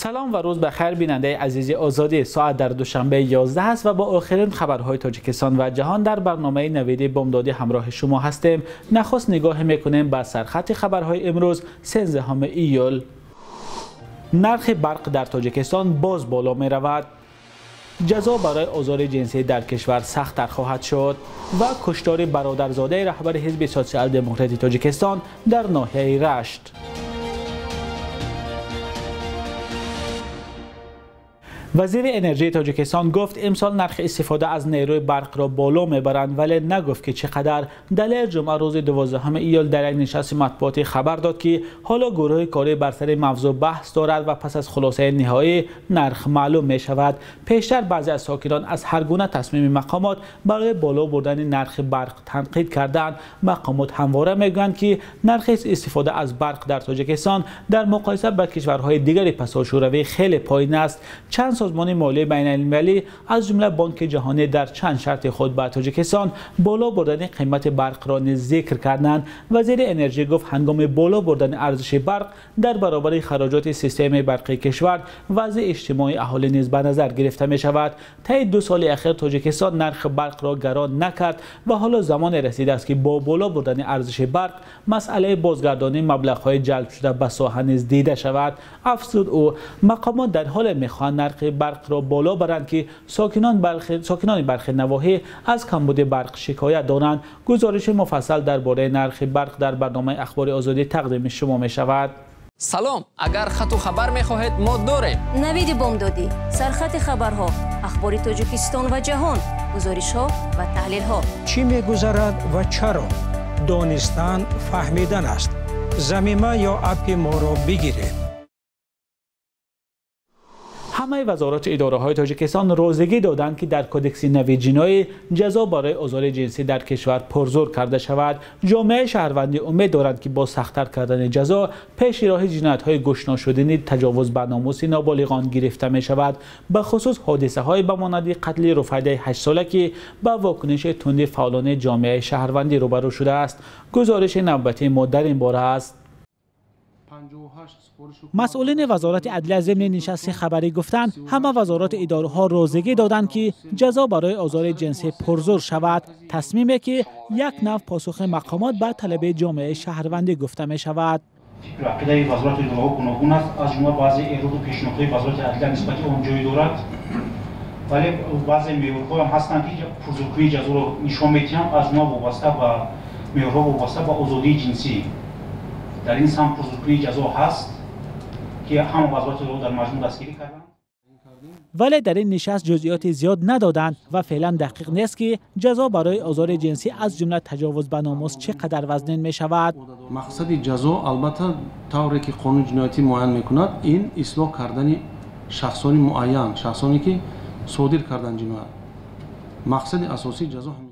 Салом ва рӯз бахайр, бинандаи азизи Озодӣ. Соат дар Душанбе 11 аст ва бо охирин хабарҳои Тоҷикистон ва ҷаҳон дар барномаи Навиди Бомдодӣ ҳамроҳи шумо ҳастем. Нахуст нигоҳе мекунем ба сархати хабарҳои имрӯз, 13 июл. Нархи барқ дар Тоҷикистон боз боло меравад. Ҷазо барои озори ҷинсӣ дар кишвар сахттар хоҳад шуд ва куштори бародарзодаи раҳбари ҳизби Сотсиал-Демократи Тоҷикистон дар ноҳияи Рашт. Вазири энергияи Тоҷикистон гуфт имсол нархи истифода аз нерӯи барқро боло мебаранд, вале нагуфт ки чӣ қадар. Далер ҷумъа рӯзи 12 июл дар як нишасти матбуотӣ хабар дод, ки ҳоло гурӯҳи корӣ бар сари мавзӯъ баҳс дорад ва пас аз хулосаи ниҳоӣ нарх маълум мешавад. Пештар баъзе аз сокинон аз ҳар гуна тасмими мақомот барои боло бурдани нархи барқ танқид карданд. Мақомот ҳамвора мегӯянд, ки нархи истифода аз барқ дар Тоҷикистон дар муқоиса ба кишварҳои дигари пасошӯравӣ хеле поин аст. Чанд созмони молии байналмилалӣ аз ҷумла Бонки Ҷаҳонӣ дар чанд шарти худ ба Тоҷикистон боло бурдани қимати барқро низ зикр карданд. Вазири энергия гуфт ҳангоми боло бурдани арзиши барқ дар баробари хароҷоти системаи барқии кишвар вазъи иҷтимоии аҳолӣ низ ба назар гирифта мешавад. Таи 2 соли ахир Тоҷикистон нархи барқро гарон накард ва ҳоло замоне расидааст, ки бо боло бурдани арзиши барқ масъалаи бозгардонии маблағҳои ҷалб шуда ба соҳа низ дида шавад. Афзуд ӯ, мақомот дар ҳоле мехоҳанд нархи барқро боло баранд, ки сокинони бархи навоҳӣ аз камбуди барқ шикоят доранд. Гузориши муфассал дар бораи нархи барқ дар барномаи Ахбори Озодӣ тақдими шумо мешавад. Салом, агар хату хабар мехоҳед, мо дорем. Навиди Бомдодӣ, сархати хабарҳо, ахбори Тоҷикистон ва ҷаҳон, гузоришҳо ва таҳлилҳо. Чӣ мегузарад ва чаро? Донистан фаҳмидан аст. Замима ё аппи моро бигиред. Ҳамаи вазорат идораҳои Тоҷикистон розигӣ доданд, ки дар кодекси нави ҷиноӣ ҷазо барои озори ҷинсӣ дар кишвар пурзур карда шавад. Ҷомеаи шаҳрвандӣ умед доранд, ки бо сахттар кардани ҷазо пеши роҳи ҷиноятҳои гӯшношудани таҷовуз ба номуси ноболиғон гирифта мешавад. Ба хусус ҳодисаҳое ба монанди қатли Руфайдаи 8-сола, ки ба вокуниши тунди фаъолони ҷомеаи шаҳрвандӣ рӯбарӯ шудааст. Гузориши навбатии мо дар ин бора аст. Масъулини вазорати адлия зимни нишасти хабарӣ гуфтанд, ҳама вазорати идораҳо розигӣ доданд, ки ҷазо барои озори ҷинсӣ пурзур шавад. Тасмиме, ки як нав посухи мақомот ба талаби ҷомеаи шаҳрвандӣ гуфта мешавад. Фикру ақидаи вазорати идораҳо гуногун аст, аз ҷумла баъзе эроду пешниҳодҳои вазорати адлия нисбати он ҷой дорад, вале баъзе меъёрҳо ҳам ҳастанд, ки пурзуркунии ҷазоро нишон медиҳанд, аз ҷумла вобаста ба меъёрҳо вобаста ба озодии ҷинсӣ. Дар ин самт пурзуркунии ҷазо ҳаст, ки ҳама вазоратро дар маҷмӯъ дастгирӣ карданд. Вале дар ин нишаст ҷузъиёти зиёд надоданд ва феълан дақиқ нест, ки ҷазо барои озори ҷинсӣ аз ҷумла таҷовуз ба номус чӣ қадар вазнин мешавад. Мақсади ҷазо албатта тавре ки қонуни ҷиноятӣ муайян мекунад, ин ислоҳ кардани шахсони муайян, шахсоне ки содир карданд ҷиноят. Мақсади асосии ҷазо ҳамин.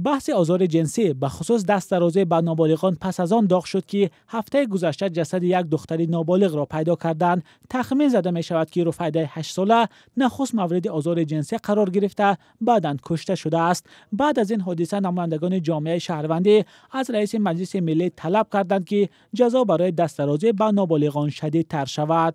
Баҳси озори ҷинсӣ ба хусус дастдарозӣ ба ноболиғон пас аз он доғ шуд, ки ҳафтаи гузашта ҷасади як духтари ноболиғро пайдо карданд. Тахмин зада мешавад, ки Руфайдаи 8-сола нахуст мавриди озори ҷинсӣ қарор гирифта, баъдан кушта шудааст. Баъд аз ин ҳодиса намояндагони ҷомеаи шаҳрвандӣ аз раиси Маҷлиси миллӣ талаб карданд, ки ҷазо барои дастдарозӣ ба ноболиғон шадидтар шавад.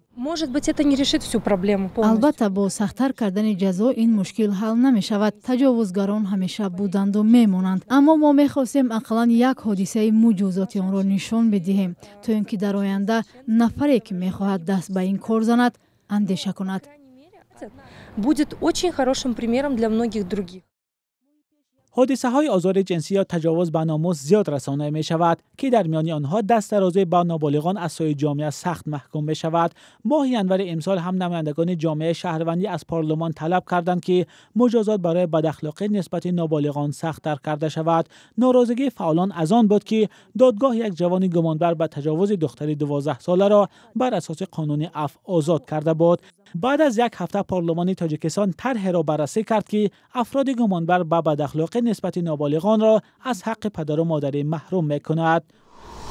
Албатта, бо сахттар кардани ҷазо ин мушкил ҳал намешавад. Таҷовузгарон ҳамеша буданду мемонанд. Аммо мо мехостем ақаллан як ҳодисаи муҷозоти онро нишон бидиҳем, то ин ки дар оянда нафаре, ки мехоҳад даст ба ин кор занад, андеша кунад. Будет очень хорошим примером для многих других. Ҳодисаҳои озори ҷинсӣ ё таҷовуз ба номус зиёд расонаӣ мешавад, ки дар миёни онҳо дастдарозӣ ба ноболиғон аз сӯи ҷомеа сахт маҳкум мешавад. Моҳи январи имсол ҳам намояндагони ҷомеаи шаҳрвандӣ аз парлумон талаб карданд, ки муҷозот барои бадахлоқӣ нисбати ноболиғон сахттар карда шавад. Норозигии фаъолон аз он буд, ки додгоҳ як ҷавони гумонбар ба таҷовузи духтари 12-соларо бар асоси қонуни афв озод карда буд. Баъд аз як ҳафта парлумони Тоҷикистон тарҳеро баррасӣ кард, ки афроди гумонбар ба бадахлоқӣ нисбати ноболиғонро аз ҳаққи падару модарӣ маҳрум мекунад.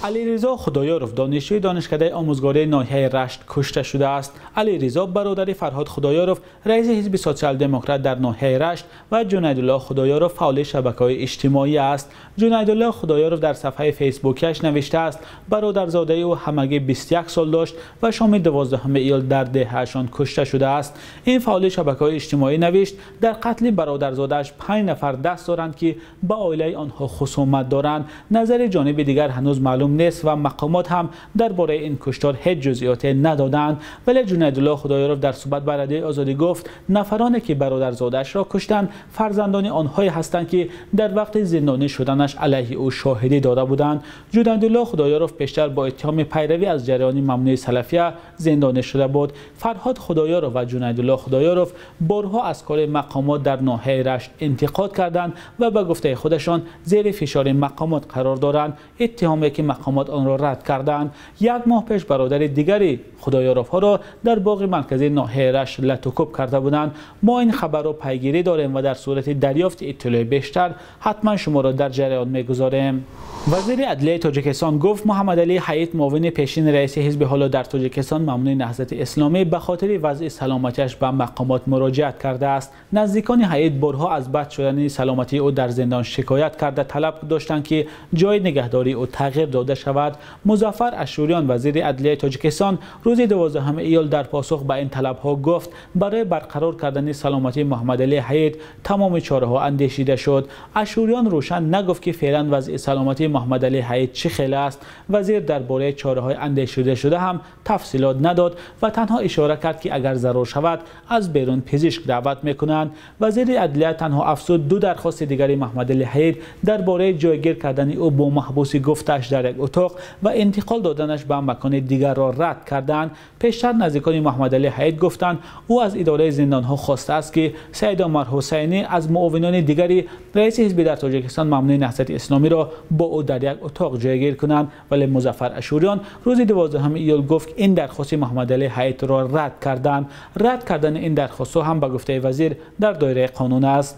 Алиризо Худоёров, донишҷӯи донишкадаи омӯзгории ноҳияи Рашт, кушта шудааст. Алиризо бародари Фарҳод Худоёров, раиси ҳизби социал-демократ дар ноҳияи Рашт, ва Ҷунайдулло Худоёров, фаъоли шабакаҳои иҷтимоӣ аст. Ҷунайдулло Худоёров дар сафҳаи фейсбукиаш навиштааст, бародарзодаи ӯ ҳамагӣ 21 сол дошт ва шоми 12 июл дар деҳаашон кушта шудааст. Ин фаъоли шабакаҳои иҷтимоӣ навишт, дар қатли бародарзодааш 5 нафар даст доранд, ки ба оилаи онҳо хусумат доранд. Назари ҷониби дигар ҳанӯз маълум нест ва мақомот ҳам дар бораи ин куштор ҳеҷ ҷузъиёте надоданд. Вале Ҷунайдулло Худоёров дар суҳбат ба Радиои Озодӣ гуфт, нафароне ки бародарзодаашро куштанд фарзандони онҳое ҳастанд, ки дар вақти зиндонӣ шуданаш алайҳи ӯ шоҳидӣ дода буданд. Ҷунайдулло Худоёров пештар бо иттиҳоми пайравӣ аз ҷараёни мамнӯи салафия зиндонӣ шуда буд. Фарҳод Худоёров ва Ҷунайдулло Худоёров борҳо аз кори мақомот дар ноҳияи Рашт интиқод карданд ва ба гуфтаи худашон зери фишори мақомот қарор доранд, иттиҳоме ки мақомот онро рад карданд. Як моҳ пеш бародари дигари Худоёровҳоро дар боғи марказии ноҳияи Рашт латукӯб карда буданд. Мо ин хабарро пайгирӣ дорем ва дар сурати дарёфти иттилои бештар ҳатман шуморо дар ҷараён мегузорем. Вазири адлияи Тоҷикистон гуфт, Муҳаммадалӣ Ҳаит, муовини пешини раиси ҳизби ҳоло дар Тоҷикистон мамнӯи Наҳзати Исломӣ, ба хотири вазъи саломатиаш ба мақомот муроҷиат кардааст. Наздикони Ҳаит борҳо аз бад шудани саломатии ӯ дар зиндон шикоят карда, талаб доштанд, ки ҷои нигаҳдории ӯ тағйир дода шавад. Музаффар Ашӯриён, вазири адлияи Тоҷикистон, рӯзи 12 июл дар посух ба ин талабҳо гуфт, барои барқарор кардани саломатии Муҳаммадалӣ Ҳаит тамоми чораҳо андешида шуд. Ашӯриён рӯшан нагуфт, ки феълан вазъи саломатии Муҳаммадалӣ Ҳаит чӣ хел аст. Вазир дар бораи чораҳои андешида шуда ҳам тафсилот надод ва танҳо ишора кард, ки агар зарур шавад аз берун пизишк даъват мекунанд. Вазири адлия танҳо афзуд, 2 дархости дигари Муҳаммадалӣ Ҳаит дар бораи ҷойгир кардани ӯ бо маҳбуси гуфтааш дар як утоқ ва интиқол доданаш ба макони дигарро рад карданд. Пештар наздикони Муҳаммадалӣ Ҳаит гуфтанд, ӯ аз идораи зиндонҳо хостааст, ки Саид Омар Ҳусайнӣ аз муовинони дигари раиси ҳизби дар Тоҷикистон мамнӯи Наҳзати Исломиро бо ӯ дар як утоқ ҷойгир кунанд. Вале Музаффар Ашӯриён рӯзи 12 июл гуфт, ин дархости Муҳаммадалӣ Ҳаитро рад карданд. Рад кардани ин дархостҳо ҳам ба гуфтаи вазир дар доираи қонун аст.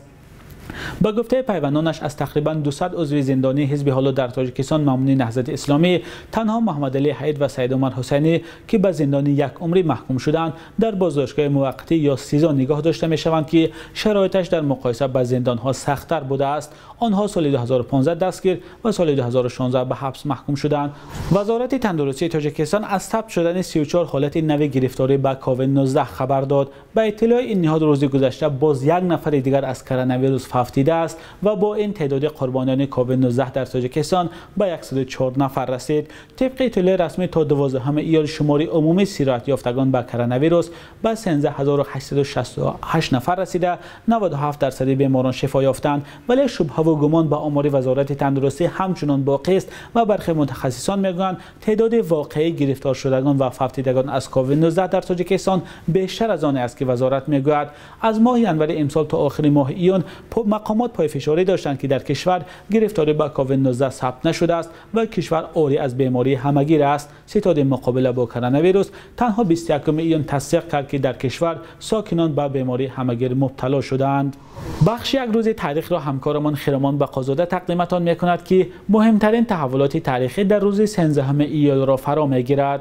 Ба гуфтаи пайвандонаш, аз тақрибан 200 узви зиндонии ҳизби ҳоло дар Тоҷикистон мамнӯи Наҳзати Исломӣ танҳо Муҳаммадалӣ Ҳаит ва Саид Омар Ҳусайнӣ, ки ба зиндони як умрӣ маҳкум шуданд, дар боздоштгоҳи муваққатӣ ё СИЗО нигоҳ дошта мешаванд, ки шароиташ дар муқоиса ба зиндонҳо сахттар будааст. Онҳо соли 2015 дастгир ва соли 2016 ба ҳабс маҳкум шуданд. Вазорати тандурустии Тоҷикистон аз сабт шудани 34 ҳолати нави гирифторӣ ба COVID-19 хабар дод. Ба иттилои ин ниҳод, рӯзи гузашта боз як нафари дигар аз коронавирус фавтидааст ва бо ин теъдоди қурбониёни COVID-19 дар Тоҷикистон ба 104 нафар расид. Тибқи иттилои расмӣ, то 12 июл шумори умумии сироятёфтагон ба коронавирус ба 13868 нафар расида, 97% беморон шифо ёфтанд. Вале шубҳаву гумон ба омори Вазорати тандурустӣ ҳамчунон боқист ва бархе мутахассисон мегӯянд, теъдоди воқеии гирифторшудагон ва фавтидагон аз COVID-19 дар Тоҷикистон бештар аз оне аст, ки вазорат мегӯяд. Аз моҳи январи имсол то охири моҳи июн мақомот пойфишорӣ доштанд, ки дар кишвар гирифторӣ ба COVID-19 сабт нашудааст ва кишвар орӣ аз бемории ҳамагир аст. Ситоди муқобила бо коронавирус танҳо 21 июн тасдиқ кард, ки дар кишвар сокинон ба бемории ҳамагир мубтало шудаанд. Бахши як рӯзи таърихро ҳамкорамон Хиромон Бақозода тақдиматон мекунад, ки муҳимтарин таҳаввулоти таърихӣ дар рӯзи 13 июлро фаро мегирад.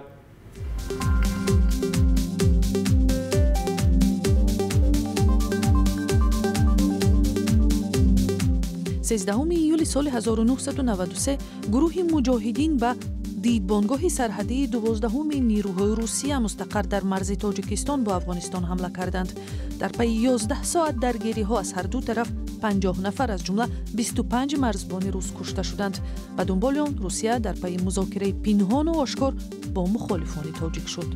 13 июли соли 1993 гурӯҳи муҷоҳидин ба дидбонгоҳи сарҳадии 12-уми нирӯҳои Русия мустақар дар марзи Тоҷикистон бо Афғонистон ҳамла карданд. Дар пайи 11 соат даргириҳо аз ҳар ду тараф 50 нафар, аз ҷумла 25 марзбони рус кушта шуданд. Ба дунболи он Русия дар пайи музокираи пинҳону ошкор бо мухолифони тоҷик шуд.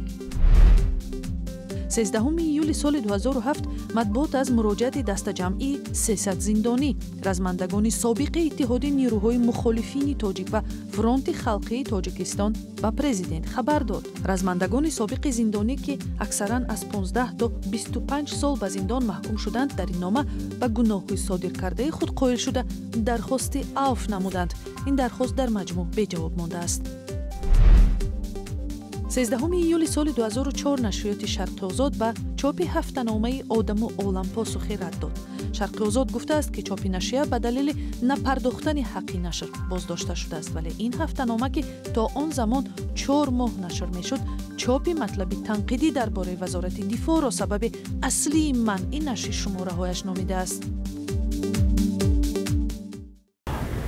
13 июли соли 2007 матбуот аз муроҷиати дастаҷамъии 300 зиндонӣ, размандагони собиқи иттиҳоди нирӯҳои мухолифини тоҷик ва фронти халқии Тоҷикистон ба президент хабар дод. Размандагони собиқи зиндонӣ, ки аксаран аз 15 то 25 сол ба зиндон маҳкум шуданд, дар ин нома ба гуноҳҳои содиркардаи худ қоил шуда дархости авф намуданд. Ин дархост дар маҷмӯъ беҷавоб мондааст. 13 июли соли 2004 нашриёти Шарқи Озод ба чопи ҳафтаномаи Одаму олам посухи рад дод. Шарқи Озод гуфтааст, ки чопи нашрия ба далели напардохтани ҳаққи нашр боздошта шудааст, вале ин ҳафтанома, ки то он замон 4 моҳ нашр мешуд, чопи матлаби танқидӣ дар бораи Вазорати дифоъро сабаби аслии манъи нашри шумораҳояш номидааст.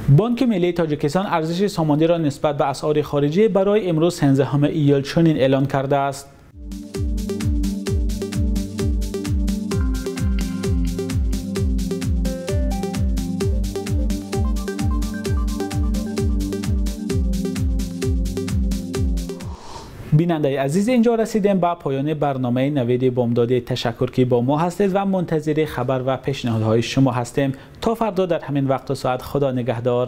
Бонки Миллии Тоҷикистон арзиши сомониро нисбат ба асъори хориҷӣ барои имрӯз, 13 июл, чунин эълон кардааст. Бинандаи азиз, инҷо расидем ба поёни барномаи Навиди Бомдодӣ. Ташаккур, ки бо мо ҳастед, ва мунтазири хабар ва пешниҳодҳои шумо ҳастем. То фардо дар ҳамин вақту соат, Худо нигаҳдор.